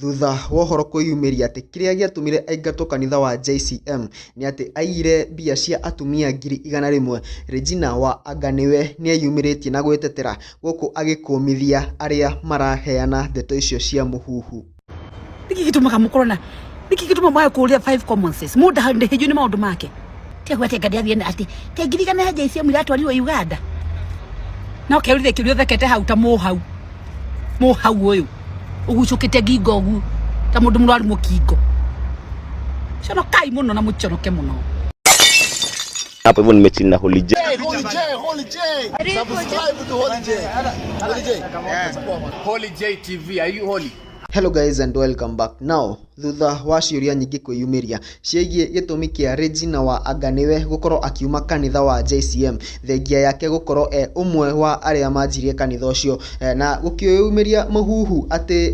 Thutha wa ũhoro kwĩyumĩria atĩ kĩrĩa gĩatũmire aingatwo kanitha wa JCM nĩ atĩ aiyire mbia cia atumia 100,000, Regina wa Anga Nĩwe nĩeyumĩrĩtie na gwĩtetera gũkũ agĩkũmithia arĩa maraheana ndeto icio cia mũhuhu. Nĩkĩ gĩtũmaga mũkorwo na, nĩkĩ gĩtũmaga mwage kũrĩa five common sense? Mũndũ ndahĩnjwo nĩ maũndũ make. Tiga kuga atĩ anga ndĩrathiĩ na atĩ te 100,000 ya JCM iratwarirwo Uganda. No keũrire kĩũria ũthekete hau ta mũhau. Mũhau ũyũ ũgucũkĩte ngingo ũguo ta mũndũ mũrwaru mũkingo. Conokai mũno na mũconoke mũno. Hapo hivyo nimechill na Holy J. Holy J, Holy J. Subscribe to Holy J. Holy J. Holy J TV, are you holy? Hello guys and welcome back. Now, thutha wa ciũria nyingĩ kwĩyumĩria ciĩgiĩ gĩtũmi kĩa Regina wa Anga Nĩwe gũkorwo akiuma kanitha wa JCM, thengia yake gũkorwo e ũmwe wa arĩa manjirie kanitha ũcio, na gũkĩyumĩria mũhuhu atĩ